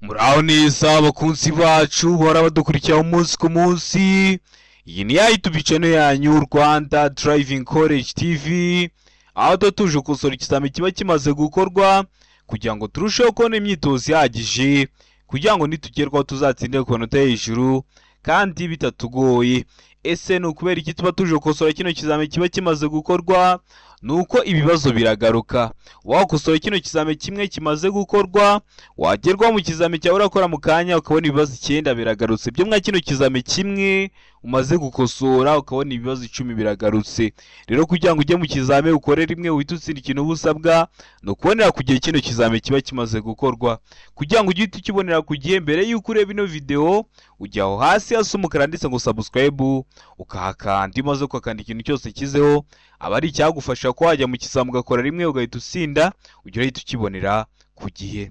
Muraho neza abakunzi bacu bahora badukurikira umunsi ku munsi. Iyi ni ya YouTube channel yanyu Rwanda Driving College TV, aho tuba tuje gukosora ikizami kiba kimaze gukorwa kugira ngo turusheho kubona imyitozo ihagije, kugira ngo nitugerwaho tuzatsinde ku manota yo hejuru kandi bitatugoye. Ese ni ukubera iki tuba tuje gukosora kino kizami kiba kimaze gukorwa? Ni uko ibibazo biragaruka. Wakosora kino kizami kimwe kimaze gukorwa, wagerwaho mu kizami cyawe urakora mu kanya ukabona ibibazo 9 biragarutse. Byo mwa kino kizami kimwe umaze gukosora ukabona ibibazo 10 biragarutse. Rero kugira ngo ujye mu kizami ukore rimwe uhite utsinda ikintu uba usabwa, ni ukubonera ku gihe kino kizami kiba kimaze gukorwa. Kugira ngo ujye uhita ukibonera ku gihe, mbere y'uko ureba ino video, ujya aho hasi hasa umukara handitse ngo subscribe, ukahakanda. Iyo umaze kuhakanda ikintu cyose kizeho aba ari icyagufasha ko wajya mu kizami ugakora rimwe ugahita utsinda, ujya uhita ukibonera ku gihe.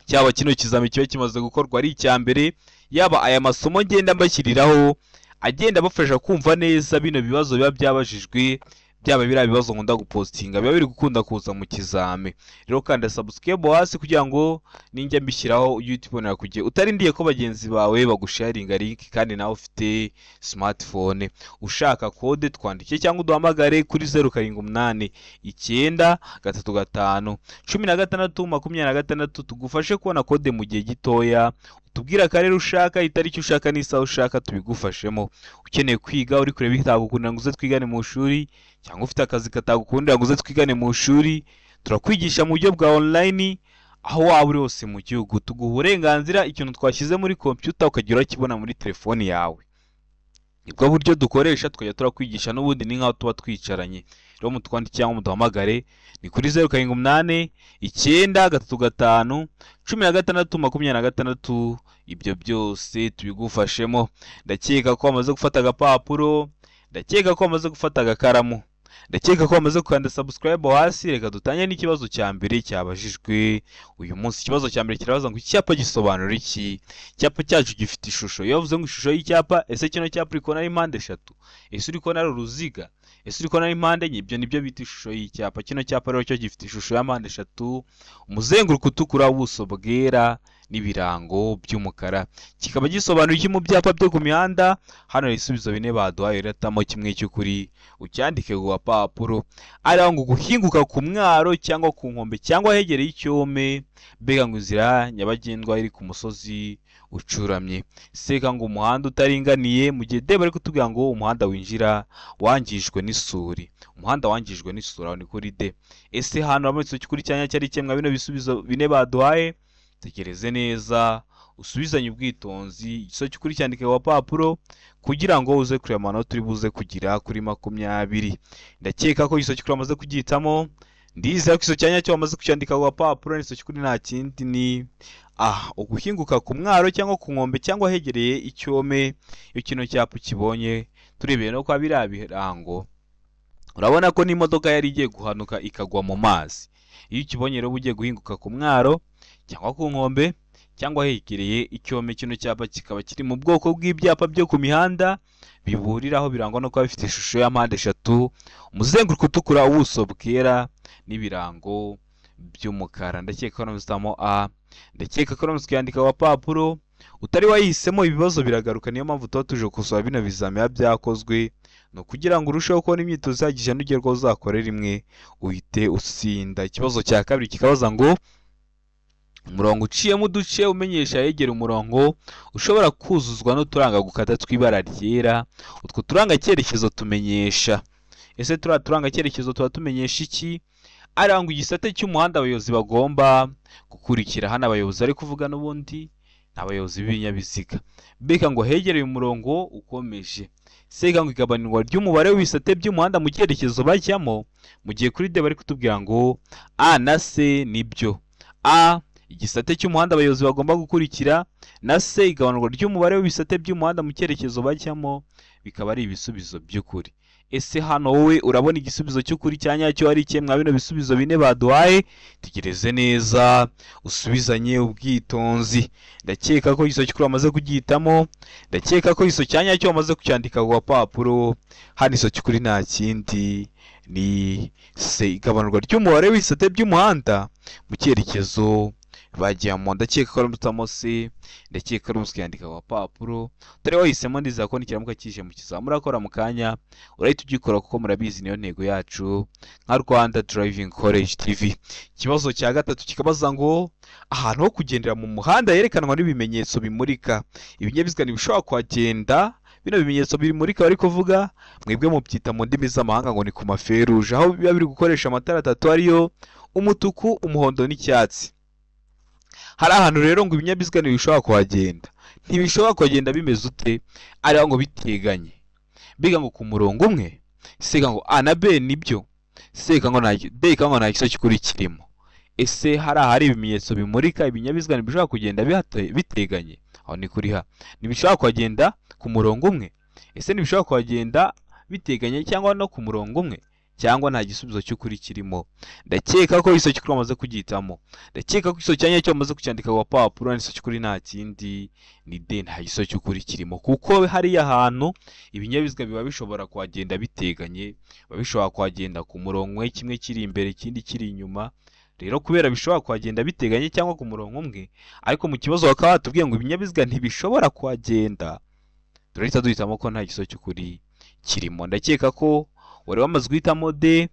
Cyaba kino kizami kiba kimaze gukorwa ari icya mbere, yaba aya masomo ngenda mbashyiriraho agenda abafasha kumva neza bino bibazo biba byabajijwe, byaba biriya bibazo nkunda gupostinga biba biri gukunda kuza mu kizami. Rero kanda subscribe hasi kugira ngo ninjya mbishyiraho ujye uhita ubonera ku gihe, utarindiye ko bagenzi bawe bagusharinga link kandi nawe ufite smartphone. Ushaka kode twandike cyangwa uduhamagare kuri 078 9 3 5 16 26, tugufashe kubona kode mu gihe gitoya. Tubwire akarere ushaka, itariki ushaka n'isaha ushaka, tubigufashemo. Ukeneye kwiga uri kureba bitagukundira ngo uze twigane mu ishuri, cyangwa ufite akazi katagukundira ngo uze twigane mu ishuri, turakwigisha mu buryo bwa online aho waba uri hose mu gihugu. Tuguha uburenganzira, ikintu twashyize muri computer ukajya urakibona muri telefoni yawe. Nibwo buryo dukoresha tukajya turakwigisha, n'ubundi ni nkaho tuba twicaranye. Rero mutwandike cyangwa muduhamagare ni kuri 078 9 3 5 16 26, ibyo byose tubigufashemo. Ndakeka ko wamaze gufata agapapuro, ndakeka ko wamaze gufata agakaramu, ndakeka ko wamaze gukanda subscribe hasi. Reka dutangire n'ikibazo cya mbere cyabajijwe uyu munsi. Ikibazo cya mbere kirabaza ngo icyapa gisobanura iki? Icyapa cyacu gifite ishusho. Iyo bavuze ngo ishusho y'icyapa, ese kino cyapa uri kubona ari mpande 3? Ese uri kubona ari uruziga? Ese uri kubona ari mpande 4? Ibyo nibyo bita ishusho y'icyapa. Kino cyapa rero cyo gifite ishusho ya mpande 3, umuzenguruko utukura, ubuso bwera n'ibirango by'umukara. Kikaba gisobanura iki mu byapa byo ku mihanda? Hano ibisubizo 4 baduhaye, uratamo kimwe cy'ukuri ucyandike ku gapapuro. Ari ngo guhinguka ku mwaro cyangwa ku nkombe cyangwa ahegereye icyome, mbega ngo inzira nyabagendwa iri ku musozi ucuramye. Seka ngo umuhanda utaringaniye, mu gihe D bari kutubwira ngo umuhanda winjira wangijwe n'isuri. Umuhanda wangijwe n'isuri aho ni kuri D. Ese hano habonetse cy'ukuri cyanya cyari kimwe bino bisubizo 4 baduhaye? Tekereze neza, usubizanye ubwitonzi, igisubizo cy'ukuri cyandike ku gapapuro kugira ngo uze kureba amanota uri buze kugira kuri 20. Ndakeka ko igisubizo cy'ukuri wamaze kugihitamo. Ndizera ko igisubizo cya nyacyo wamaze kucyandika ku gapapuro. Igisubizo cy'ukuri nta kindi ni A, uguhinguka ku mwaro cyangwa ku nkombe cyangwa ahegereye icyome. Iyo kino cyapa ukibonye, turebeye no kwa biriya birango, urabona ko n'imodoka yari igiye guhanuka ikagwa mu mazi. Iyo ukibonye rero ugiye guhinguka ku mwaro cyangwa ku nkombe cyangwa ahegereye icyome, kino cyapa kikaba kiri mu bwoko bw'ibyapa byo ku mihanda biburiraho, birangwa no kuba bifite ishusho ya mpande 3, umuzenguruko utukura, ubuso bwera n'ibirango by'umukara. Ndakeka ko namuzitamo A, ndakeka ko namuzikandika ku gapapuro. Utari wayihisemo ibibazo biragaruka, niyo mpamvu tuba tuje gukosora bino bizami biba byakozwe, ni ukugira ngo urusheho kubona imyitozo ihagije n'ugerwaho uzakore rimwe uhite utsinda. Ikibazo cya kabiri kikabaza ngo umurongo uciyemo uduce umenyesha ahegera umurongo ushobora kuzuzwa n'uturanga gukata tw'ibara ryera. Utwo turanga cyerekezo tumenyesha. Ese turiya turanga cyerekezo tuba tumenyesha iki? Aranga igisate cy'umuhanda abayobozi bagomba gukurikira. Hano abayobozi ari kuvuga n'ubundi ni abayobozi b'ibinyabiziga. Mbega ngo hegereye umurongo ukomeje. Sega ngo igabanirwa ry'umubare w'ibisate by'umuhanda mu cyerekezo bajyamo, mu gihe kuri D bari kutubwira ngo A na C nibyo. A igisate cy'umuhanda abayobozi bagomba gukurikira, na C igabanurwa ry'umubare w'ibisate by'umuhanda mu cyerekezo bajyamo, bikaba ari ibisubizo by'ukuri. Ese hano wowe urabona igisubizo cy'ukuri cya nyacyo ari ikihe mwa bino bisubizo 4 baduhaye? Tegereze neza, usubizanye ubwitonzi. Ndakeka ko igisubizo cy'ukuri wamaze kugihitamo, ndakeka ko igisubizo cya nyacyo wamaze kucyandika ku gapapuro. Hano igisubizo cy'ukuri nta kindi ni C, igabanurwa ry'umubare w'ibisate by'umuhanda mu cyerekezo bajyamo. Ndakeka ko ari C, ndakeka ari kwandika ku gapapuro. Utari wahisemo, ndizera ko nikiramuka kije mu kizami urakora mu kanya urahita ugikora, kuko murabizi niyo ntego yacu nka Rwanda Driving College TV. Ikibazo cya gatatu kikabaza ngo ahantu ho kugendera mu muhanda yerekanwa n'ibimenyetso bimurika, ibinyabiziga ntibishobora kuhagenda. Bino bimenyetso bimurika bari kuvuga mwebwe mubyita mu ndimi z'amahanga ngo ni ku maferuje, aho biba biri gukoresha amatara atatu ariyo umutuku, umuhondo n'icyatsi. Hari ahantu rero ngo ibinyabiziga ntibishobora kuhagenda, ntibishobora kuhagenda bimeze ute? Ariho ngo biteganye, biga ngo ku murongo umwe, sega ngo A na B nibyo, sega ngo nta D ngo nta gisozi cy'ukuri kirimo. Ese hari ahari ibimenyetso bimurika ibinyabiziga ntibishobora kugenda biteganye? Aho ni kuri ha. Ntibishobora kuhagenda ku murongo umwe. Ese ntibishobora kuhagenda biteganye cyangwa no ku murongo umwe, cyangwa nta gisubizo cy'ukuri kirimo? Ndakeka ko igisubizo cy'ukuri wamaze kugihitamo. Ndakeka ko igisubizo cya nyacyo wamaze kucyandika ku gapapuro. Igisubizo cy'ukuri nta kindi ni D, nta gisubizo cy'ukuri kirimo, kuko hariya hantu ibinyabiziga biba bishobora kuhagenda biteganye, biba bishobora kuhagenda ku murongo umwe, kimwe kiri imbere ikindi kiri inyuma. Rero kubera bishobora kuhagenda biteganye cyangwa ku murongo umwe, ariko mu kibazo bakaba batubwiye ngo ibinyabiziga ntibishobora kuhagenda, turahita duhitamo ko nta gisubizo cy'ukuri kirimo. Ndakeka ko wari wamaze guhitamo D,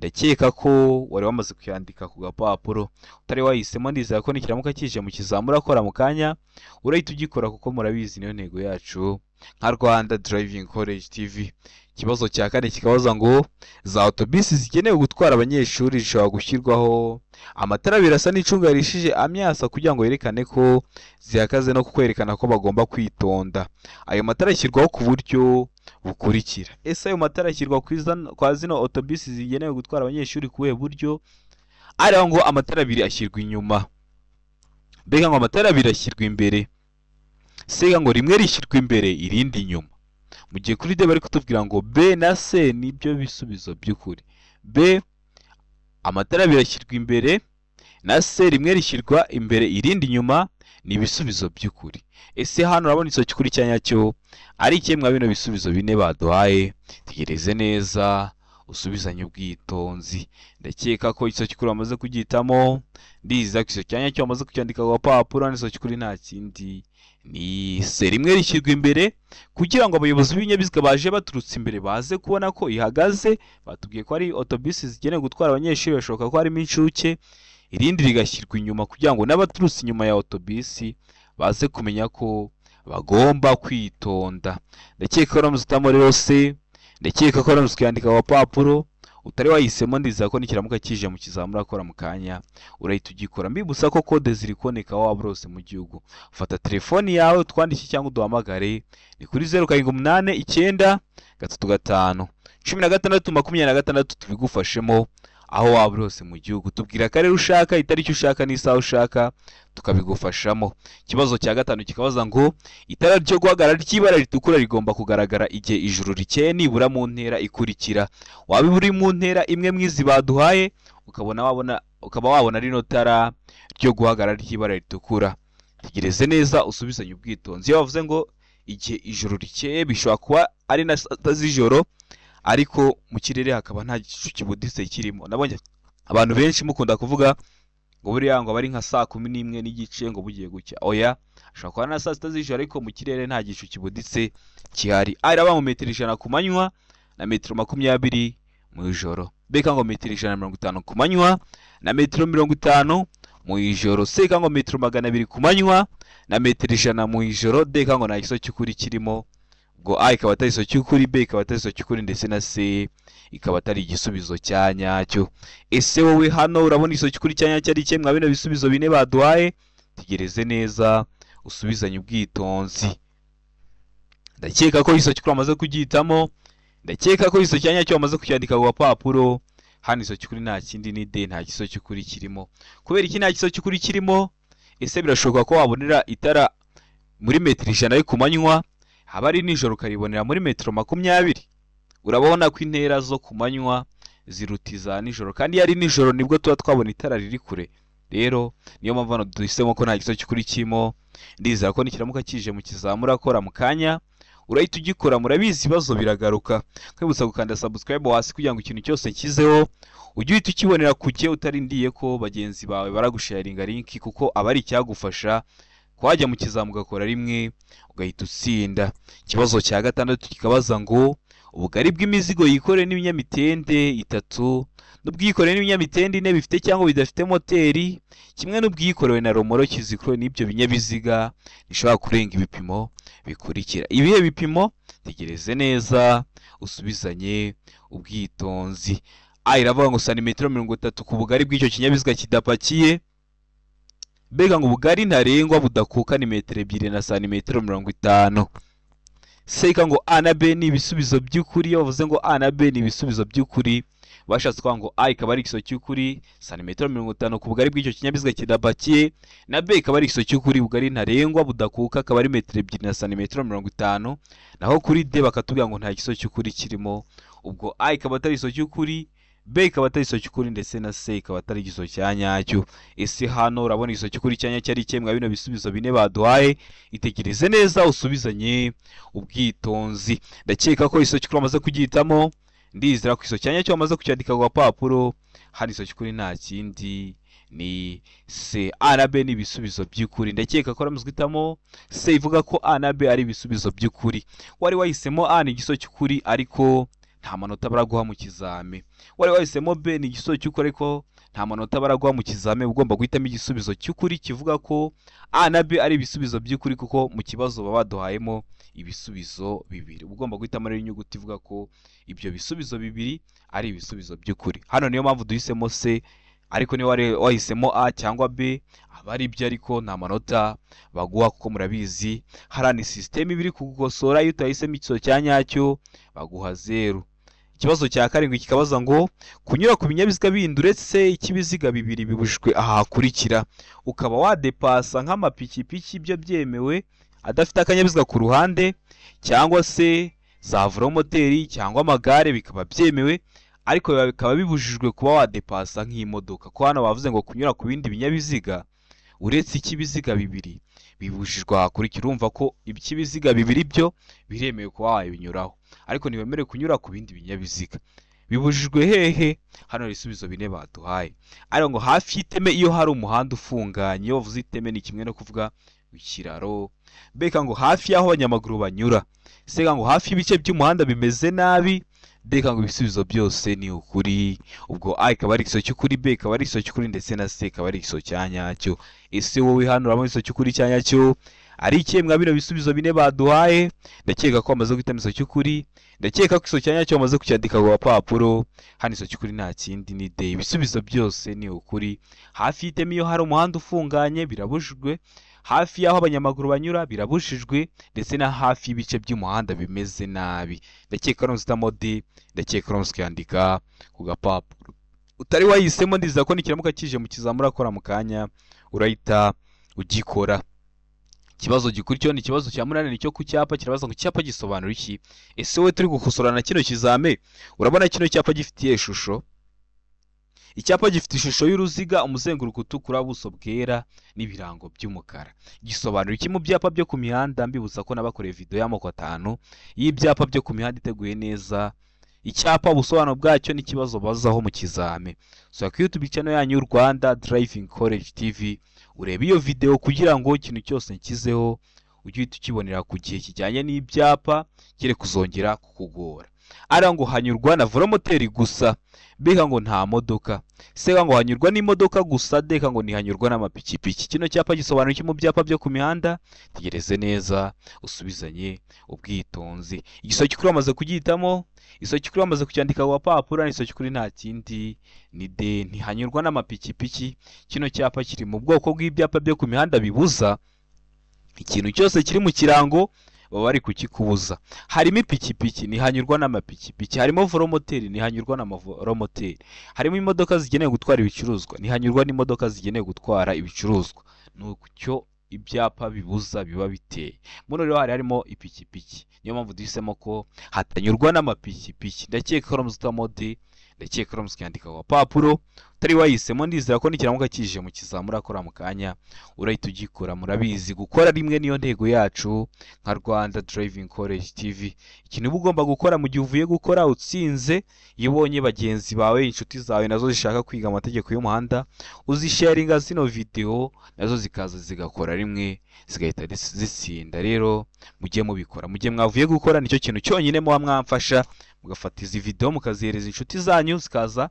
ndakeka ko wari wamaze kuyandika ku gapapuro. Utari wahisemo, ndizera ko nikiramuka kije mu kizami urakora mu kanya urahita ugikora, kuko murabizi niyo ntego yacu nka Rwanda Driving College TV. Ikibazo cya kane kikabaza ngo za otobisi zigenewe gutwara abanyeshuri zishobora gushyirwaho amatara abiri asa n'icunga rishije amyasa kugira ngo yerekane ko zihagaze no kwerekana ko bagomba kwitonda. Ayo matara ashyirwaho ku buryo bukurikira. Ese ayo matara ashyirwa kwa zino otobisi zigenewe gutwara abanyeshuri ku buhe buryo? Ariho ngo amatara abiri ashyirwa inyuma, mbega ngo amatara abiri ashyirwa imbere, sega ngo rimwe rishyirwa imbere irindi inyuma. Mu gihe kuri D bari kutubwira ngo B na C nibyo bisubizo by'ukuri. B amatara abiri ashyirwa imbere na C rimwe rishyirwa imbere irindi inyuma ni ibisubizo by'ukuri. Ese hano urabona igisubizo cy'ukuri cya nyacyo ari ikihe mwa bino bisubizo bine baduhaye? Tegereze neza usubizanye ubwitonzi. Ndakeka ko igisubizo cy'ukuri wamaze kugihitamo, ndiza ko igisubizo cya nyacyo wamaze kucyandika ku gapapuro. Igisubizo cy'ukuri nta kindi ni C, rimwe rishyirwa imbere kugira ngo abayobozi b'ibinyabiziga baje baturutse imbere baze kubona ko ihagaze. Batubwiye ko ari otobisi zigenewe gutwara abanyeshuri, bashoboka ko harimo inshuke. Irindi rigashyirwa inyuma kugira ngo n'abaturutse inyuma ya otobisi baze kumenya ko bagomba kwitonda. Ndakeka ko uramutse utamo rero C, ndakeka ko uramutse ukiyandika ku gapapuro. Utari wahisemo, ndizera ko nikiramuka kije mu kizami urakora mu kanya urahita ugikora. Mbibutsa ko kode ziri kuboneka aho waba hose mu gihugu. Fata telefoni yawe utwandike cyangwa uduhamagare, ni kuri 0 7 8 9 3 5 16 26, tubigufashemo aho waba hose mu gihugu. Tubwira akarere ushaka, itariki ushaka n'isaha ushaka, tukabigufashamo. Ikibazo cya gatanu kikabaza ngo itara ryo guhagarara ry'ibara ritukura rigomba kugaragara igihe ijuru rikeye nibura mu ntera ikurikira. Waba uri mu ntera imwe mwizi baduhaye ukaba wabona rino tara ryo guhagarara ry'ibara ritukura. Tegereze neza usubizanye ubwitonzi. Iyo bavuze ngo igihe ijuru rikeye bishobora kuba ari na saa sita z'ijoro, ariko mu kirere hakaba nta gicu kibuditse kirimo. Nabonye abantu benshi mukunda kuvuga ngo buriya ngo bari nka saa 11:30 ngo bugiye gucya. Oya, ashobora kuba na saa sita z'ijoro ariko mu kirere nta gicu kibuditse gihari. Araba mu metero 100 ku manywa na metero 20 mu ijoro. Beka ngo metero 150 ku manywa na metero 50 mu ijoro. Seka ngo metero 200 ku manywa na metero 100 mu ijoro. Deka ngo nta gisubizo cy'ukuri kirimo. Ubwo A ikaba atari igisubizo cy'ukuri, B ikaba atari igisubizo cy'ukuri, ndetse na C ikaba atari igisubizo cya nyacyo. Ese wowe hano urabona igisubizo cy'ukuri cya nyacyo ari ikihe mwa bino bisubizo bine baduhaye? Tegereze neza usubizanye ubwitonzi. Ndakeka ko igisubizo cy'ukuri wamaze kugihitamo, ndakeka ko igisubizo cya nyacyo wamaze kucyandika ku gapapuro. Hano igisubizo cy'ukuri nta kindi ni D, nta gisubizo cy'ukuri kirimo. Kubera iki nta gisubizo cy'ukuri kirimo? Ese birashoboka ko wabonera itara muri metero 100 ari ku manywa, haba ari nijoro ukaribonera muri metero 20? Urabona ko intera zo ku manywa ziruta iza nijoro, kandi iyo ari nijoro nibwo tuba twabona itara riri kure. Rero niyo mpamvu hano duhisemo ko nta gisubizo cy'ukuri kirimo. Ndizera ko nikiramuka kije mu kizami urakora mu kanya Urahita ugikora, murabizi ibibazo biragaruka. Kwibutsa gukanda subscribe hasi kugira ngo ikintu cyose nshyizeho ujye uhita ukibonera ku gihe, utarindiye ko bagenzi bawe baragusharinga link, kuko aba ari icyagufasha wajya mu kizami ugakora rimwe ugahita utsinda. Ikibazo cya gatandatu kikabaza ngo ubugari bw'imizigo yikorewe n'ibinyamitende itatu n'ubwikorewe n'ibinyamitende ine bifite cyangwa bidafite moteri, kimwe n'ubwikorewe na romoroki zikorewe n'ibyo binyabiziga bishobora kurenga ibipimo bikurikira. Ibihe bipimo? Tegereze neza usubizanye ubwitonzi. A iravuga ngo santimetero 30 ku bugari bw'icyo kinyabiziga kidapakiye. Mbega ngo ubugari ntarengwa budakuka ni metero 2 na santimetero 50. Seka ngo A na B ni ibisubizo by'ukuri. Iyo bavuze ngo A na B ni ibisubizo by'ukuri, bashatse kuvuga ngo A ikaba ari igisubizo cy'ukuri santimetero 50 ku bugari bw'icyo kinyabiziga kidapakiye, na B ikaba ari igisubizo cy'ukuri ubugari ntarengwa budakuka akaba ari metero 2 na santimetero 50. Naho kuri D bakatubwira ngo nta gisubizo cy'ukuri kirimo. Ubwo A ikaba atari igisubizo cy'ukuri, B ikaba atari igisubizo cy'ukuri, ndetse na C ikaba atari igisubizo cya nyacyo. Ese hano urabona igisubizo cy'ukuri cya nyacyo ari ikihe mwa bino bisubizo bine baduhaye? Itegereze neza usubizanye ubwitonzi. Ndakeka ko igisubizo cy'ukuri wamaze kugihitamo, ndizera ko igisubizo cya nyacyo wamaze kucyandika ku gapapuro. Hano igisubizo cy'ukuri nta kindi ni C. A na B ni ibisubizo by'ukuri. Ndakeka ko uramaze guhitamo C ivuga ko A na B ari ibisubizo by'ukuri. Wari wahisemo A ni igisubizo cy'ukuri ariko nta manota baraguha mu kizami. Wari wahisemo B ni igisubizo cy'ukuri ariko nta manota baraguha mu kizami. Ugomba guhitamo igisubizo cy'ukuri kivuga ko A na B ari ibisubizo by'ukuri, kuko mu kibazo baba baduhayemo ibisubizo bibiri. Ugomba guhitamo rero inyuguti ivuga ko ibyo bisubizo bibiri ari ibisubizo by'ukuri. Hano niyo mpamvu duhisemo C, ariko niba wari wahisemo A cyangwa B aba ari ibyo, ariko nta manota baguha kuko murabizi hariya ni sisiteme iba iri kugukosora. Iyo utahisemo igisubizo cya nyacyo baguha 0. Ikibazo cya karindwi kikabaza ngo kunyura ku binyabiziga bindi uretse icy'ibiziga bibiri bibujijwe aha hakurikira, ukaba wadepasa nk'amapikipiki ibyo byemewe adafite akanyabiziga ku ruhande, cyangwa se za velomoteri cyangwa amagare bikaba byemewe, ariko bikaba bibujijwe kuba wadepasa nk'imodoka. Ko hano bavuze ngo kunyura ku bindi binyabiziga uretse icy'ibiziga bibiri bibujijwe hakurikira. Urumva ko icy'ibiziga bibiri byo biremewe kuba wabinyuraho, ariko ntibemerewe kunyura ku bindi binyabiziga. Bibujijwe hehe? Hano hari ibisubizo bine baduhaye. Ariko ngo hafi y'iteme iyo hari umuhanda ufunganye. Iyo bavuze iteme ni kimwe no kuvuga ikiraro. Mbega ngo hafi y'aho abanyamaguru banyura. Seka ngo hafi y'ibice by'umuhanda bimeze nabi. Mbega ngo ibisubizo byose ni ukuri. Ubwo A ikaba ari igisubizo cy'ukuri, B ikaba ari igisubizo cy'ukuri, ndetse na C ikaba ari igisubizo cya nyacyo. Ese wowe hano urabona igisubizo cy'ukuri cya nyacyo ari ikihe mwa bino bisubizo bine baduhaye? Ndakeka ko wamaze guhitamo igisubizo cy'ukuri, ndakeka ko igisubizo cya nyacyo wamaze kucyandika ku gapapuro. Hano igisubizo cy'ukuri nta kindi ni D. Ibisubizo byose ni ukuri. Hafi y'iteme iyo hari umuhanda ufunganye birabujijwe, hafi y'aho abanyamaguru banyura birabujijwe, ndetse na hafi y'ibice by'umuhanda bimeze nabi. Ndakeka ko uhitamo D, ndakeka ko ukandika ku gapapuro. Utari wahisemo ndizera ko nikiramuka kije mu kizami urakora mu kanya urahita ugikora. Ikibazo gikurikiyeho ni ikibazo cya munani, nicyo ku cyapa. Kirabaza ngo icyapa gisobanura iki? Ese wowe turi gukosorana kino kizame, urabona kino cyapa gifitiye ishusho? Icyapa gifite ishusho y'uruziga, umuzenguruko utukura, ubuso bwera n'ibirango by'umukara. Gisobanura iki mu byapa byo ku mihanda? Mbibutsa ko nabakoreye video y'amoko 5 y'ibyapa byo ku mihanda iteguye neza. Icyapa ubusobanuro bwacyo n'ikibazo bazaho mu kizame. So ku YouTube channel yanyu Rwanda Driving College TV urebe iyo video kugira ngo ikintu cyose nkizeho ujye uhita ukibonera ku gihe kijyanye n'ibyapa, kire kuzongera kukugora. Ara ngo hanyurwa na velomoteri gusa, mbega ngo nta modoka. Seka ngo hanyurwa n'imodoka gusa, deka ngo ntihanyurwa n'amapikipiki. Kino cyapa gisobanura iki mu byapa byo ku mihanda? Tegereze neza usubizanye ubwitonzi. Igisubizo cy'ukuri wamaze kugihitamo, igisubizo cy'ukuri wamaze kucyandika ku gapapuro. Igisubizo cy'ukuri nta kindi ni D, ntihanyurwa n'amapikipiki. Kino cyapa kiri mu bwoko bw'ibyapa byo ku mihanda bibuza ikintu cyose kiri mu kirango baba bari kukikubuza. Harimo ipikipiki ntihanyurwa n'amapikipiki, harimo velomoteri ntihanyurwa n'amavelomoteri, harimo imodoka zigenewe gutwara ibicuruzwa ntihanyurwa n'imodoka zigenewe gutwara ibicuruzwa. Nucyo ibyapa bibuza biba biteye. Muno rero hari harimo ipikipiki, niyo mpamvu duhisemo ko hatanyurwa n'amapikipiki. Ndakeka ko uramutse D, Ndakeka uramutse ukiyandika ku gapapuro utari wahisemo, ndizera ko nikiramuka kije mu kizamura akora mu kanya urahita ugikora. Murabizi gukora rimwe niyo ntego yacu nka Rwanda Driving College TV. Ikintu uba ugomba gukora mu gihe uvuye gukora utsinze, iyo ubonye bagenzi bawe, inshuti zawe nazo zishaka kwiga amategeko y'umuhanda, uzisharinga zino video nazo zikaza zigakora rimwe zigahita zitsinda. Rero mujye mubikora mu gihe mwavuye gukora, nicyo kintu cyonyine muba mwamfasha, mugafata izi video mukazihereza inshuti zanyu zikaza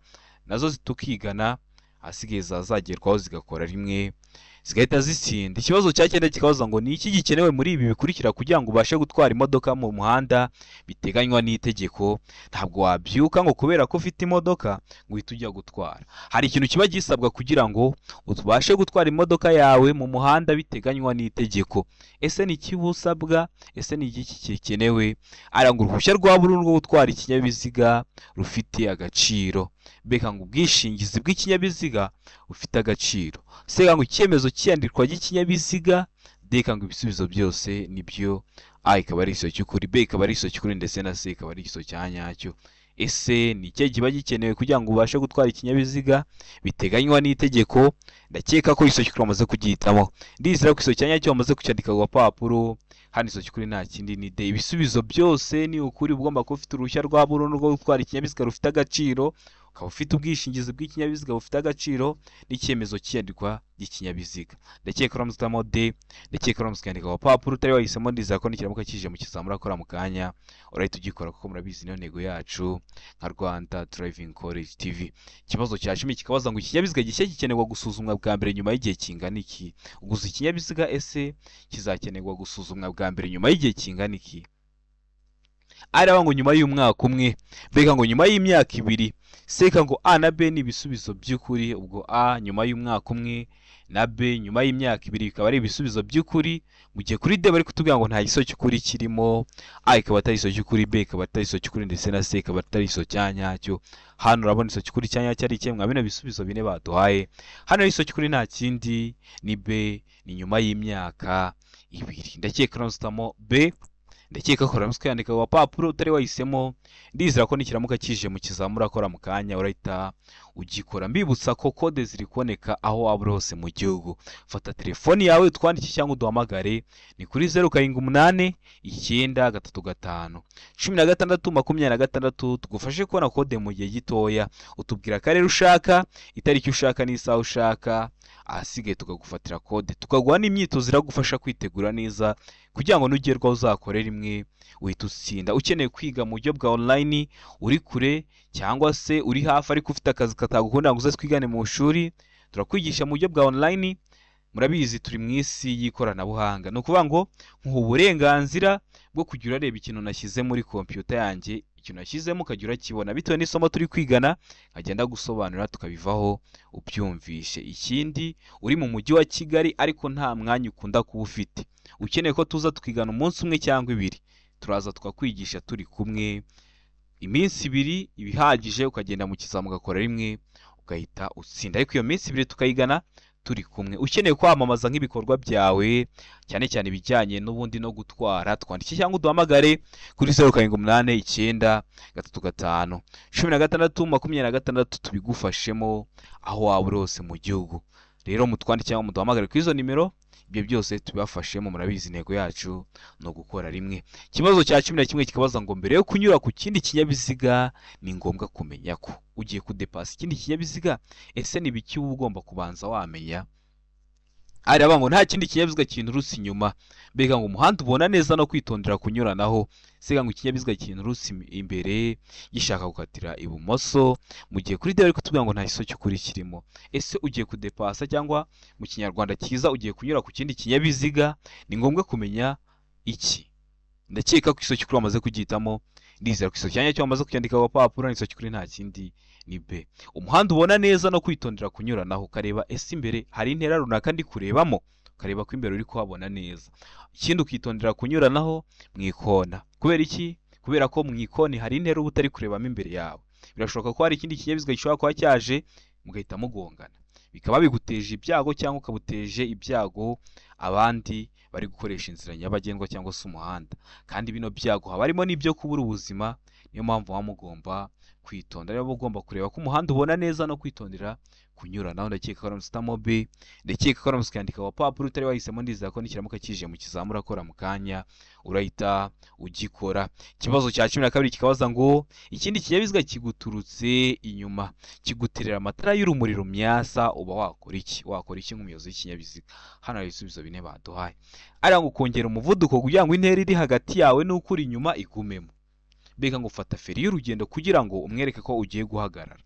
nazo tukigana, ahasigaye zazagerwaho zigakora rimwe zigahita zitsinda. Ikibazo cya cyenda kikabaza ngo ni iki gikenewe muri ibi bikurikira kugira ngo ubashe gutwara imodoka mu muhanda biteganywa n'itegeko? Ntabwo wabyuka ngo kubera ko ufite imodoka ngo uhite ujya gutwara. Hari ikintu kiba gisabwa kugira ngo ubashe gutwara imodoka yawe mu muhanda biteganywa n'itegeko. Ese ni iki usabwa? Ese ni iki gikenewe? Aranga uruhushya rwa burundu rwo gutwara ikinyabiziga rufite agaciro. Mbega ngo ubwishingizi bw'ikinyabiziga bufite agaciro. Sega ngo icyemezo cy'iyandikwa ry'ikinyabiziga. Deka ngo ibisubizo byose nibyo. A ikaba ari igisubizo cy'ukuri, B ikaba ari igisubizo cy'ukuri, ndetse na C ikaba ari igisubizo cya nyacyo. Ese ni ikihe kiba gikenewe kugira ngo ubashe gutwara ikinyabiziga biteganywa n'itegeko? Ndakeka ko igisubizo cy'ukuri wamaze kugihitamo. Ndizera ko igisubizo cya nyacyo wamaze kucyandika ku gapapuro. Hano igisubizo cy'ukuri nta kindi ni D. Ibisubizo byose ni ukuri. Ugomba kuba ufite uruhushya rwa burundu rwo gutwara ikinyabiziga rufite agaciro, ukaba ufite ubwishingizi bw'ikinyabiziga bufite agaciro, n'icyemezo cy'iyandikwa ry'ikinyabiziga. Ndakeka uramutse uhitamo D, ndakeka uramutse ukandika ku gapapuro utari wahisemo, ndizera ko nikiramuka kije mu kizamura akora mu kanya urahita ugikora, kuko murabizi niyo ntego yacu nka Rwanda Driving College TV. Ikibazo cya 10 kikabaza ngo ikinyabiziga gishya gikenerwa gusuzumwa bwa mbere nyuma y'igihe kingana iki? Uguze ikinyabiziga ese kizakenerwa gusuzumwa bwa mbere nyuma y'igihe kingana iki? Araba ngo nyuma y'umwaka umwe, mbega ngo nyuma y'imyaka ibiri. Seka ngo A na B ni ibisubizo by'ukuri. Ubwo A nyuma y'umwaka umwe na B nyuma y'imyaka ibiri bikaba ari ibisubizo by'ukuri, mu gihe kuri D bari kutubwira ngo nta gisubizo cy'ukuri kirimo. A ikaba atari igisubizo cy'ukuri, B ikaba atari igisubizo cy'ukuri, ndetse na C ikaba atari igisubizo cya nyacyo. Hano urabona igisubizo cy'ukuri cya nyacyo ari kimwe mwa bino bisubizo bine baduhaye. Hano igisubizo cy'ukuri nta kindi ni B, ni nyuma y'imyaka ibiri. Ndakeka uramutse B, ndakeka ko uramutse ukandika ku gapapuro utari wahisemo, ndizera ko nikiramuka kije mu kizamura akora mu kanya urahita ugikora. Mbibutsa ko kode ziri kuboneka aho waba uri hose mu gihugu. Fata telefoni yawe utwandike cyangwa uduhamagare, ni kuri 0 7 8 9 3 5 16 26, tugufashe kubona kode mu gihe gitoya. Utubwira akarere ushaka, itariki ushaka n'isaha ushaka, ahasigaye tukagufatira kode, tukaguha n'imyitozo iragufasha kwitegura neza kugira ngo nugerwaho uzakore rimwe uhita utsinda. Ukeneye kwiga mu buryo bwa online uri kure cyangwa se uri hafi ariko ufite akazi katagukunda ngo uze twigane mu ishuri, turakwigisha mu buryo bwa online. Murabizi turi mu isi y'ikoranabuhanga, ni ukuvuga ngo nkuha uburenganzira bwo kujya urareba ikintu nashyize muri kompiyuta yanjye, ikintu nashyizemo ukajya urakibona bitewe n'isomo turi kwigana, nkagenda gusobanura tukabivaho ubyumvishe. Ikindi, uri mu mujyi wa Kigali ariko nta mwanya ukunda kuba ufite, ukeneye ko tuza tukigana umunsi umwe cyangwa ibiri, turaza tukakwigisha turi kumwe iminsi ibiri ibihagije, ukagenda mu kizami ugakora rimwe ugahita utsinda. Ariko iyo minsi ibiri tukayigana turi kumwe. Ukeneye kwamamaza nk'ibikorwa byawe cyane cyane ibijyanye n'ubundi no gutwara, twandike cyangwa uduhamagare kuri 0 7 8 9 3 5 16 26, tubigufashemo aho waba uri hose mu gihugu. Rero mutwandike cyangwa muduhamagare kuri izo nimero, ibyo byose tubibafashemo. Murabizi intego yacu ni ugukora rimwe. Ikibazo cya 11 kikabaza ngo mbere yo kunyura ku kindi kinyabiziga ni ngombwa kumenya ko ugiye kudepasa ikindi kinyabiziga, ese ni biki uba ugomba kubanza wamenya? Araba ngo nta kindi kinyabiziga kinturutse inyuma, mbega ngo umuhanda ubona neza no kwitondera kunyuranaho. Sega ngo ikinyabiziga kinturutse imbere gishaka gukatira ibumoso, mu gihe kuri D bari kutubwira ngo nta gisubizo cy'ukuri kirimo. Ese ugiye kudepasa cyangwa mu kinyarwanda cyiza ugiye kunyura ku kindi kinyabiziga, ni ngombwa kumenya iki? Ndakeka ko igisubizo cy'ukuri wamaze kugihitamo. Ndizera ko igisubizo cya nyacyo wamaze kucyandika ku gapapuro, igisubizo cy'ukuri nta kindi ni B. Umuhanda ubona neza no kwitondera kunyuranaho, ukareba ese imbere hari intera runaka ndi kurebamo, ukareba ko imbere uri kuhabona neza. Ikindi ukitondera kunyuranaho mu ikona. Kubera iki? Kubera ko mu ikoni hari intera uba utari kurebamo imbere yawe. Birashoboka ko hari ikindi kinyabiziga gishobora kuba cyaje mugahita mugongana. bikaba biguteje ibyago cyangwa ukabuteje ibyago abandi bari gukoresha inzira nyabagendwa cyangwa se umuhanda. Kandi bino byago haba harimo n'ibyo kubura ubuzima, niyo mpamvu muba mugomba kwitonda. Rero ugomba kureba ko umuhanda ubona neza no kwitondera kunyuranaho. Ndakeka ko uramutse B, ndakeka ko uramutse ukandika agapapuro utari wahisemo, ndizera ko nikiramuka kije mu kizamini urakora mu kanya urahita ugikora. Ikibazo cya 12 kikabaza ngo ikindi kinyabiziga kiguturutse inyuma kiguterera amatara y'urumuri rumyasa, uba wakora iki? Wakora iki nk'umuyobozi w'ikinyabiziga? Hano hari ibisubizo bine baduhaye. Ariya ngo kongera umuvuduko kugira ngo intera iri hagati yawe n'ukuri inyuma igumemo. Mbega ngo fata feri y'urugendo kugira ngo umwereke ko ugiye guhagarara.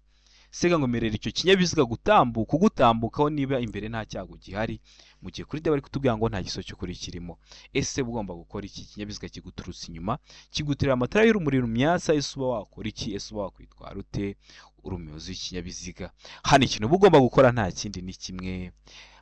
Sega ngo merera icyo kinyabiziga gutambuka kugutambukaho niba imbere nta cyago gihari, mu gihe kuri D bari kutubwira ngo nta giso cy'ukuri kirimo. Ese ugomba gukora iki? Ikinyabiziga kiguturutse inyuma kiguterera amatara y'urumuri rumyasa, ese uba wakora iki? Ese uba wakwitwara ute uri umuyobozi w'ikinyabiziga? Hano ikintu uba ugomba gukora nta kindi ni kimwe.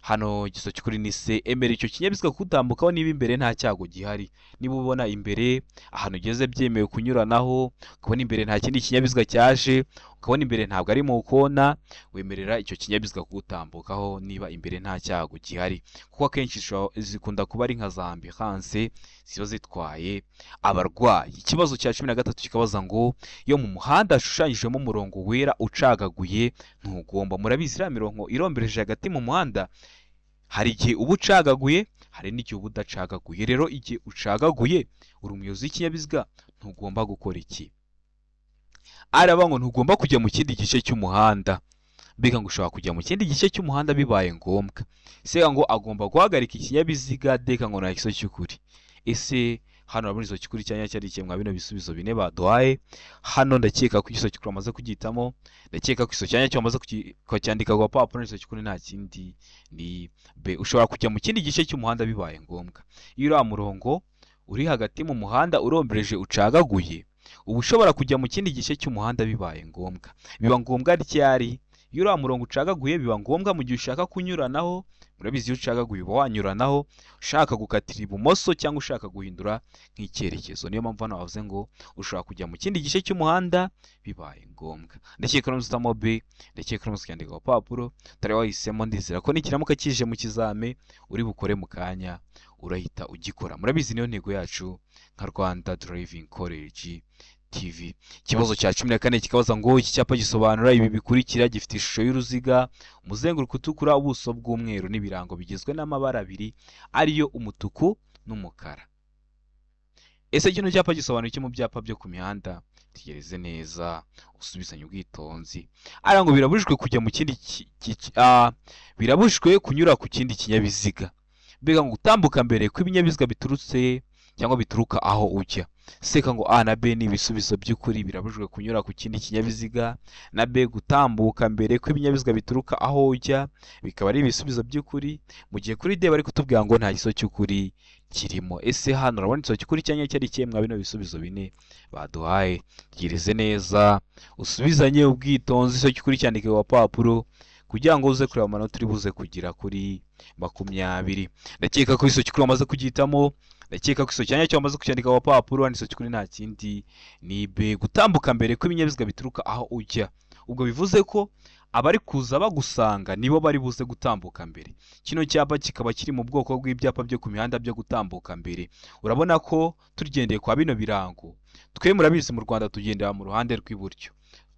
Hano igiso cy'ukuri ni se, emera icyo kinyabiziga kugutambukaho niba imbere nta cyago gihari. Niba ubona imbere ahantu ugeze byemewe kunyuranaho, ukabona imbere nta kindi kinyabiziga cyaje, ukabona imbere ntabwo ari mu kona, wemerera icyo kinyabiziga kugutambukaho niba imbere nta cyago gihari, kuko akenshi zikunda kuba ari nka za ambulance ziba zitwaye abarwayi. Ikibazo cya 13 kikabaza ngo iyo mu muhanda hashushanyijemo umurongo wera ucagaguye ntugomba. Murabizi iriya mirongo irombereje hagati mu muhanda, hari igihe uba ucagaguye, hari n'igihe uba udacagaguye. Rero igihe ucagaguye uri umuyobozi w'ikinyabiziga ntugomba gukora iki? Araba ngo ntugomba kujya mu kindi gice cy'umuhanda. Mbega ngo ushobora kujya mu kindi gice cy'umuhanda bibaye ngombwa. Sega ngo agomba guhagarika ikinyabiziga, deka ngo nta giso cy'ukuri. Ese hano urabona igiso cy'ukuri cyanya cyari ikihe mwa bino bisubizo bine baduhaye? Hano ndakeka ko igiso cy'ukuri bamaze kugihitamo, ndakeka ko igiso cyanya cyo bamaze kucyandika ku gapapuro, igiso cy'ukuri nta kindi ni B. Ushobora kujya mu kindi gice cy'umuhanda bibaye ngombwa. Iyo uriya murongo uri hagati mu muhanda urombereje ucagaguye, uba ushobora kujya mu kindi gice cy'umuhanda bibaye ngombwa. Biba ngombwa ryari? Iyo uriya murongo ucagaguye biba ngombwa mu gihe ushaka kunyuranaho. Murabizi iyo ucagaguye uba wanyuranaho, ushaka gukatira ibumoso cyangwa ushaka guhindura nk'icyerekezo. Niyo mpamvu hano bavuze ngo ushobora kujya mu kindi gice cy'umuhanda bibaye ngombwa. Ndakeka uramutse uhitamo B, ndakeka uramutse ukandika ku gapapuro utari wahisemo, ndizera ko nikiramuka kije mu kizame uri bukore mu kanya urahita ugikora. Murabizi niyo ntego yacu nka Rwanda Driving College TV. Ikibazo cya 14 kikabaza ngo iki cyapa gisobanura ibi bikurikira: gifite ishusho y'uruziga, umuzenguruko utukura, ubuso bw'umweru n'ibirango bigizwe n'amabara abiri ariyo umutuku n'umukara. Ese kino cyapa gisobanura iki mu byapa byo ku mihanda? Tegereze neza usubizanye ubwitonzi. Ara ngo birabujijwe kujya mu kindi birabujijwe kunyura ku kindi kinyabiziga. Mbega ngo gutambuka mbere kw'ibinyabiziga biturutse cyangwa bituruka aho ujya. Seka ngo A na B ni ibisubizo by'ukuri, birabujijwe kunyura ku kindi kinyabiziga, na B gutambuka mbere kw'ibinyabiziga bituruka aho ujya bikaba ari ibisubizo by'ukuri, mu gihe kuri D bari kutubwira ngo nta giso cy'ukuri kirimo. Ese hano urabona igiso cy'ukuri cyanya cyari ikihe mwa bino bisubizo bine baduhaye? Tegereze neza usubizanye ubwitonzi, igiso cy'ukuri cyandike ku gapapuro kugira ngo uze kureba amanota uri buze kugira kuri 20. Ndakeka ko igiso cy'ukuri wamaze kugihitamo, ndakeka ko igiso cyanya cyo wamaze kucyandika ku gapapuro, hano igiso cy'ukuri nta kindi ni B, gutambuka mbere kw'ibinyabiziga bituruka aho ujya. Ubwo bivuze ko abari kuza bagusanga nibo bari buze gutambuka mbere. Kino cyapa kikaba kiri mu bwoko bw'ibyapa byo ku mihanda byo gutambuka mbere. Urabona ko tugendeye kwa bino birango, twe murabizi mu Rwanda tugendera mu ruhande rw'iburyo,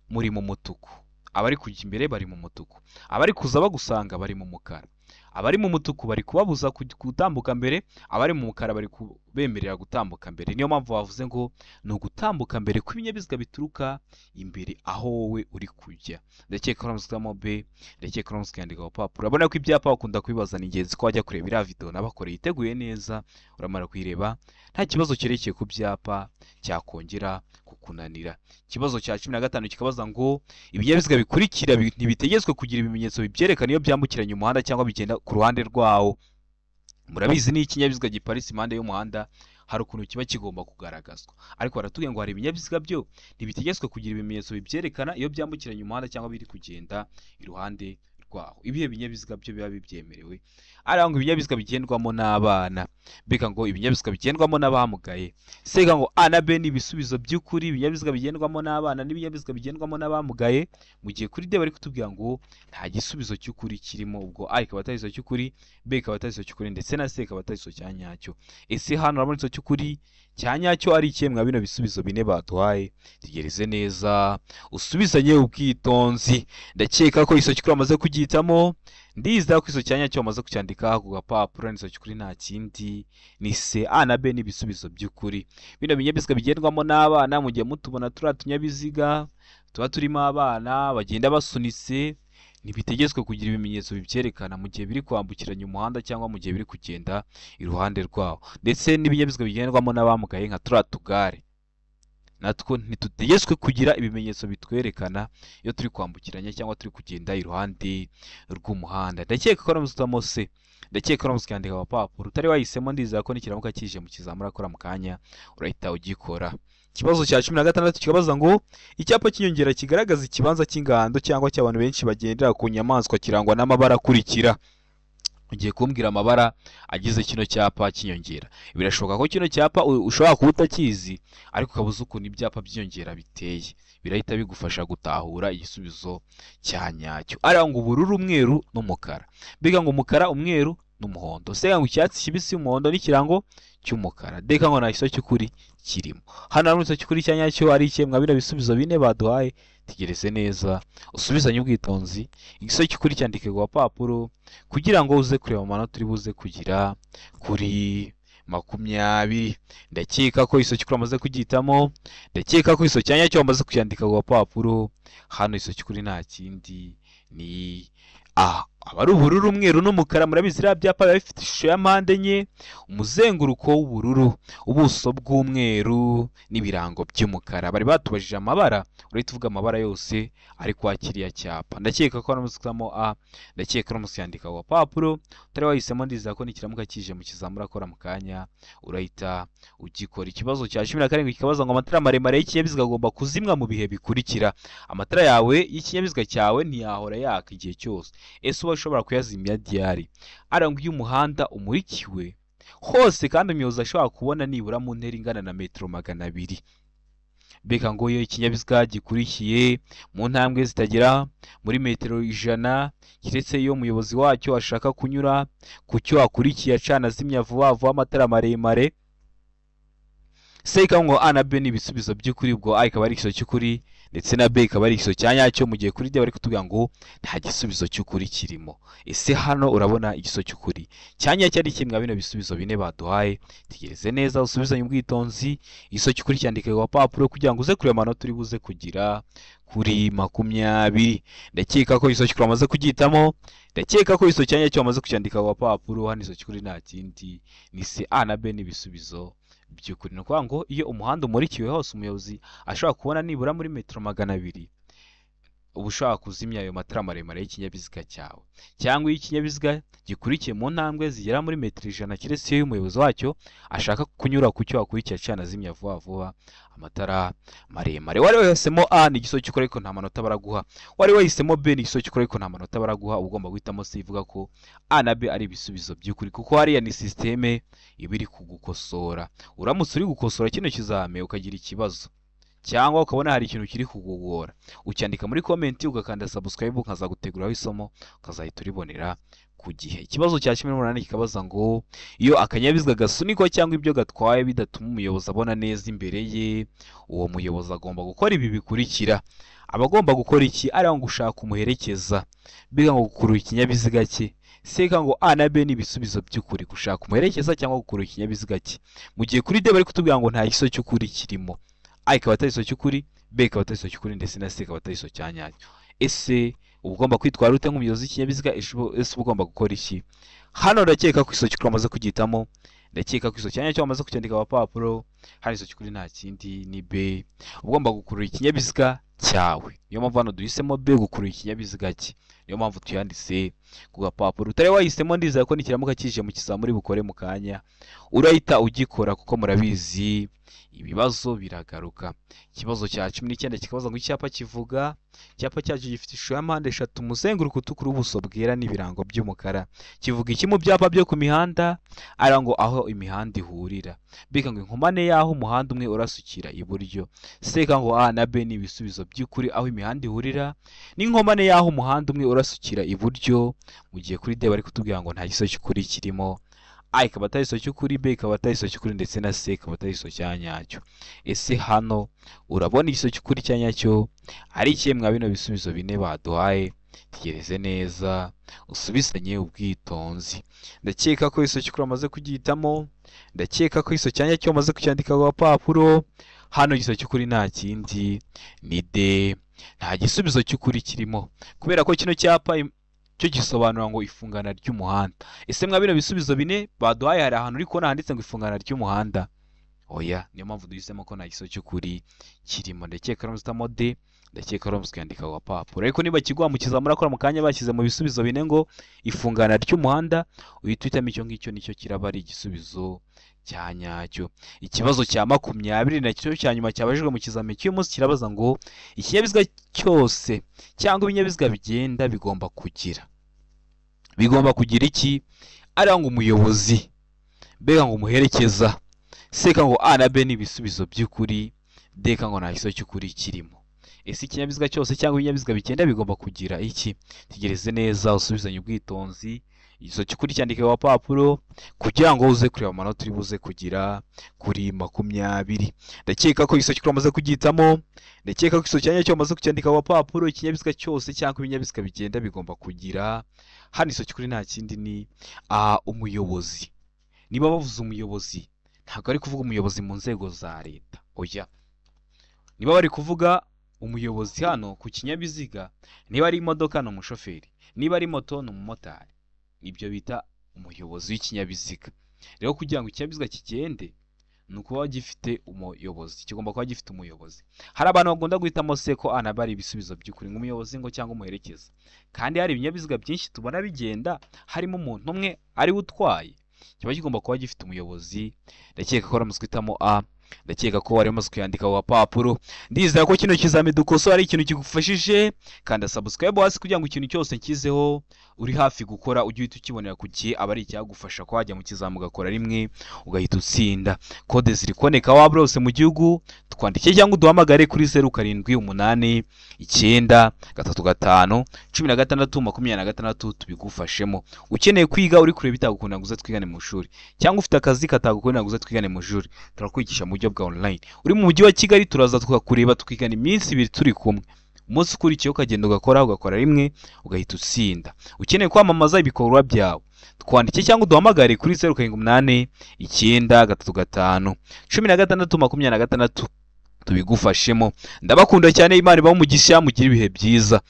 muri mu mutuku. Abari kujya imbere bari mu mutuku, abari kuza bagusanga bari mu mukara. Abari mu mutuku bari kubabuza gutambuka mbere, abari mu mukara bari kubemerera gutambuka mbere. Niyo mpamvu bavuze ngo ni ugutambuka mbere kw'ibinyabiziga bituruka imbere aho wowe uri kujya. Ndakeka uramutse uhitamo B, ndakeka uramutse ukandika ku gapapuro. Urabona ko ibyapa bakunda kubibaza, ni ingenzi ko wajya kureba iriya video nabakoreye iteguye neza, uramara kuyireba nta kibazo cyerekeye ku byapa cyakongera kukunanira. Ikibazo cya 15 kikabaza ngo ibinyabiziga bikurikira ntibitegetswe kugira ibimenyetso bibyerekana iyo byambukiranya umuhanda cyangwa bigenda ku ruhande rwawo. Murabizi ni ikinyabiziga giparitse impande y'umuhanda hari ukuntu kiba kigomba kugaragazwa, ariko baratubwiye ngo hari ibinyabiziga byo ntibitegetswe kugira ibimenyetso bibyerekana iyo byambukiranya umuhanda cyangwa biri kugenda iruhande rwawo. Ibihe binyabiziga byo biba bibyemerewe? Ari ngo ibinyabiziga bigendwamo n'abana. Mbega ngo ibinyabiziga bigendwamo n'abamugaye. Sega ngo A na B ni ibisubizo by'ukuri, ibinyabiziga bigendwamo n'abana n'ibinyabiziga bigendwamo n'abamugaye, mu gihe kuri D bari kutubwira ngo nta gisubizo cy'ukuri kirimo. Ubwo A ikaba atari igisubizo cy'ukuri, B ikaba atari igisubizo cy'ukuri, ndetse na C ikaba atari igisubizo cya nyacyo. Ese hano urabona igisubizo cy'ukuri cya nyacyo ari ikihe mwa bino bisubizo bine baduhaye? Tegereze neza usubizanye ubwitonzi. Ndakeka ko igisubizo cy'ukuri wamaze kugihitamo, ndizera ko igisubizo cya nyacyo wamaze kucyandika ku gapapuro. Igisubizo cy'ukuri nta kindi ni C. A na B ni ibisubizo by'ukuri. Bino binyabiziga bigendwamo n'abana, mu gihe mutubona turiya tunyabiziga tuba turimo abana bagenda basunitse, ntibitegetswe kugira ibimenyetso bibyerekana mu gihe biri kwambukiranya umuhanda cyangwa mu gihe biri kugenda iruhande rwawo. Ndetse n'ibinyabiziga bigendwamo n'abamugaye nka turiya tugare, natwo ntitutegetswe kugira ibimenyetso bitwerekana iyo turi kwambukiranya cyangwa turi kugenda iruhande rw'umuhanda. Ndakeka ko uramutse C, ndakeka uramutse ukandika agapapuro utari wahisemo, ndizera ko nikiramuka kije mu kizamura akora mu kanya urahita ugikora. Ikibazo cya 16 kikabaza ngo icyapa cy'inyongera kigaragaza ikibanza cy'ingando cyangwa cy'abantu benshi bagendera ku nyamaswa kirangwa n'amabara akurikira. Ugiye kumbwira amabara agize kino cyapa cy'inyongera. Birashoboka ko kino cyapa ushobora kuba utakizi, ariko ukaba uzi ukuntu ibyapa by'inyongera biteye. Birahita bigufasha gutahura igisubizo cya nyacyo. Ariya ngo ubururu, umweru n'umukara. Mbega ngo umukara, umweru n'umuhondo. Sega ngo icyatsi kibisi, umuhondo n'ikirango cy'umukara. Deka ngo nta gisubizo cy'ukuri kirimo. Hano hari igisubizo cy'ukuri cya nyacyo ari ikihe mwa bino bisubizo bine baduhaye? Tegereze neza usubizanye ubwitonzi. Igisubizo cy'ukuri cyandike ku gapapuro kugira ngo uze kureba amanota uri buze kugira kuri 20. Ndakeka ko igisubizo cy'ukuri wamaze kugihitamo, ndakeka ko igisubizo cya nyacyo wamaze kucyandika ku gapapuro. Hano igisubizo cy'ukuri nta kindi ni A. Aba ari ubururu, umweru n'umukara. Murabizi biriya byapa biba bifite ishusho ya mpande enye, umuzenguruko w'ubururu, ubuso bw'umweru n'ibirango by'umukara. Bari batubajije amabara, urahita uvuga amabara yose ari kwa kiriya cyapa. Ndakeka ko uramutse A, ndakeka uramutse yandika ku gapapuro utari wahisemo, ndizera ko nikiramuka kije mu kizamura akora mu kanya urahita ugikora. Ikibazo cya 17 kikabaza ngo amatara maremare y'ikinyabiziga agomba kuzimwa mu bihe bikurikira. Amatara yawe y'ikinyabiziga cyawe ntiyahora yaka igihe cyose. Ese uba ushobora kuyazimya ryari? Arangwa iyo umuhanda umurikiwe hose kandi umuyobozi ashobora kubona nibura mu ntera ingana na metero 200. Mbega ngo iyo ikinyabiziga gikurikiye mu ntambwe zitagera muri metero 100, keretse iyo umuyobozi wacyo ashaka kunyura ku cyo akurikiye acana azimya vuba vuba amatara maremare. Seka ngo A na B ni ibisubizo by'ukuri. Ubwo A ikaba ari igisubizo cy'ukuri ndetse na B ikaba ari igisubizo cya nyacyo, mu gihe kuri D bari kutubwira ngo nta gisubizo cy'ukuri kirimo. Ese hano urabona igisubizo cy'ukuri cya nyacyo ari kimwe bino bisubizo bine baduhaye? Tegereze neza usubizanye ubwitonzi. Igisubizo cy'ukuri cyandike ku gapapuro kugira ngo uze kureba amanota uri buze kugira kuri 20. Ndakeka ko igisubizo cy'ukuri wamaze kugihitamo, ndakeka ko igisubizo cya nyacyo wamaze kucyandika ku gapapuro. Hano igisubizo cy'ukuri nta kindi ni C. A na B ni ibisubizo by'ukuri. Ni ukuvuga ngo iyo umuhanda umurikiwe hose umuyobozi ashobora kubona nibura muri metero 200, uba ushobora kuzimya ayo matara maremare y'ikinyabiziga cyawe. Cyangwa iyo ikinyabiziga gikurikiye mu ntambwe zigera muri metero 100, keretse iyo umuyobozi wacyo ashaka kunyura ku cyo akurikiye acana azimya vuba vuba amatara maremare. Wari wahisemo A ni igisubizo cy'ukuri ariko nta manota baraguha. Wari wahisemo B ni igisubizo cy'ukuri ariko nta manota baraguha. Uba ugomba guhitamo C ivuga ko A na B ari ibisubizo by'ukuri, kuko hariya ni sisiteme iba iri kugukosora. Uramutse uri gukosora kino kizame ukagira ikibazo cyangwa ukabona hari ikintu kiri kukugora, ucyandika muri comment, ugakanda subscribe, ukazaguteguraho isomo ukazahita uribonera ku gihe. Ikibazo cya 18 kikabaza ngo iyo akanyabiziga gasunikwa cyangwa ibyo gatwaye bidatuma umuyobozi abona neza imbere ye, uwo muyobozi agomba gukora ibi bikurikira. Aba agomba gukora iki? Ari ngo gushaka umuherekeza, mbega ngo gukurura ikinyabiziga cye. Seka ngo A na B ni ibisubizo by'ukuri, gushaka umuherekeza cyangwa gukurura ikinyabiziga cye. Mu gihe kuri D bari kutubwira ngo nta gisubizo cy'ukuri kirimo. A ikaba atari igisubizo cy'ukuri, B ikaba atari igisubizo cy'ukuri, ndetse na C ikaba atari igisubizo cya nyacyo. Ese uba ugomba kwitwara ute nk'umuyobozi w'ikinyabiziga? Ese uba ugomba gukora iki? Hano ndakeka ko igisubizo cy'ukuri wamaze kugihitamo, ndakeka ko igisubizo cya nyacyo wamaze kucyandika ku gapapuro. Hano igisubizo cy'ukuri nta kindi ni B. Uba ugomba gukurura ikinyabiziga cyawe. Niyo mpamvu hano duhisemo B, gukurura ikinyabiziga cye. Niyo mpamvu tuyanditse ku gapapuro. Utari wahisemo, ndizera ko nikiramuka kije mu kizamuri bukore mu kanya urahita ugikora, kuko murabizi Ibibazo biragaruka. Ikibazo cya 19 kikabaza ngo icyapa kivuga, icyapa cyacu gifite ishusho ya mpande eshatu, umuzenguruko utukura, ubuso bwera n'ibirango by'umukara. Kivuga iki mu byapa byo ku mihanda? Ari ngo aho imihanda ihurira. B ngo inkomane y'aho umuhanda umwe urasukira iburyo. C ngo A na B ni ibisubizo by'ukuri, aho imihanda ihurira n'inkomane y'aho umuhanda umwe urasukira iburyo. Mu gihe kuri D bari kutubwira ngo nta gisubizo cy'ukuri kirimo. A ikaba atari igisubizo cy'ukuri, B ikaba atari igisubizo cy'ukuri, ndetse na C ikaba atari igisubizo cya nyacyo. Ese hano urabona igisubizo cy'ukuri cya nyacyo ari ikihe mwa bino bisubizo bine baduhaye? Tegereze neza usubizanye ubwitonzi. Ndakeka ko igisubizo cy'ukuri wamaze kugihitamo, ndakeka ko igisubizo cya nyacyo wamaze kucyandika ku gapapuro. Hano igisubizo cy'ukuri nta kindi ni D, nta gisubizo cy'ukuri kirimo, kubera ko kino cyapa cyo gisobanura ngo ifungana ry'umuhanda. Ese mwa bino bisubizo bine baduhaye hari ahantu uri kubona handitse ngo ifungana ry'umuhanda? Oya, niyo mpamvu duhisemo ko nta gisubizo cy'ukuri kirimo. Ndakeka ari uhitamo D, ndakeka ari kwandika ku gapapuro. Ariko niba kiguha mu kizamini urakora mu kanya bashyize mu bisubizo bine ngo ifungana ry'umuhanda, uhita uhitamo icyo ngicyo, nicyo kiraba ari igisubizo cya nyacyo. Ikibazo cya 20 nacyo cya nyuma cyabajijwe mu kizamini cy'uyu munsi kirabaza ngo ikinyabiziga cyose cyangwa ibinyabiziga bigenda bigomba kugira iki? Ari ngo umuyobozi, mbega ngo umuherekeza. C ngo A na B ni ibisubizo by'ukuri, D ngo nta gisubizo cy'ukuri kirimo. Ese ikinyabiziga cyose cyangwa ibinyabiziga bigenda bigomba kugira iki? Tegereze neza usubizanye ubwitonzi. Igisubizo cy'ukuri cyandike ku gapapuro kugira ngo uze kureba amanota uri buze kugira kuri 20. Ndakeka ko igisubizo cy'ukuri wamaze kugihitamo, ndakeka ko igisubizo cya nyacyo wamaze kucyandika ku gapapuro. Ikinyabiziga cyose cyangwa ibinyabiziga bigenda bigomba kugira, hano igisubizo cy'ukuri nta kindi ni umuyobozi. Niba bavuze umuyobozi ntabwo ari kuvuga umuyobozi mu nzego za leta, oya. Niba bari kuvuga umuyobozi hano ku kinyabiziga, niba ari imodoka ni umushoferi, niba ari moto ni umumotari, ibyo bita umuyobozi w'ikinyabiziga. Rero kugira ngo ikinyabiziga kigende ni ukuba gifite umuyobozi, kigomba kuba gifite umuyobozi. Hari abantu bakunda guhitamo C ko A na B ari ibisubizo by'ukuri, nk'umuyobozi ngo cyangwa umuherekeza, kandi hari ibinyabiziga byinshi tubona bigenda harimo umuntu umwe ari we utwaye, kiba kigomba kuba gifite umuyobozi. Ndakeka ko wari guhitamo A, ndakeka ko wari umaze kuyandika ku gapapuro. Ndizera ko kino kizamini dukosora ari ikintu kigufashije. Kanda subscribe hasi kugira ngo ikintu cyose nkizeho uri hafi gukora ujye uhita ukibonera ku gihe, aba ari icyagufasha ko wajya mu kizamini ugakora rimwe ugahita utsinda. Kode ziri kuboneka waba hose mu gihugu, twandike cyangwa uduhamagare kuri 0 7 8 9 3 5 16 26 tubigufashemo. Ukeneye kwiga uri kureba bitagukunda ngo uze twigane mu ishuri, cyangwa ufite akazi katagukunda ngo uze twigane mu ishuri, turakwigisha mu buryo bwa online. Uri mu mujyi wa Kigali turaza tukakureba tukigana iminsi ibiri turi kumwe. Umunsi ukurikiye ukagenda ugakora rimwe ugahita utsinda. Ukeneye kwamamaza ibikorwa byawe, twandike cyangwa uduhamagare kuri 0 7 8 9 3 5 16 26 tubigufashemo. Ndabakunda cyane, Imana ibahe umugisha, mugire ibihe byiza.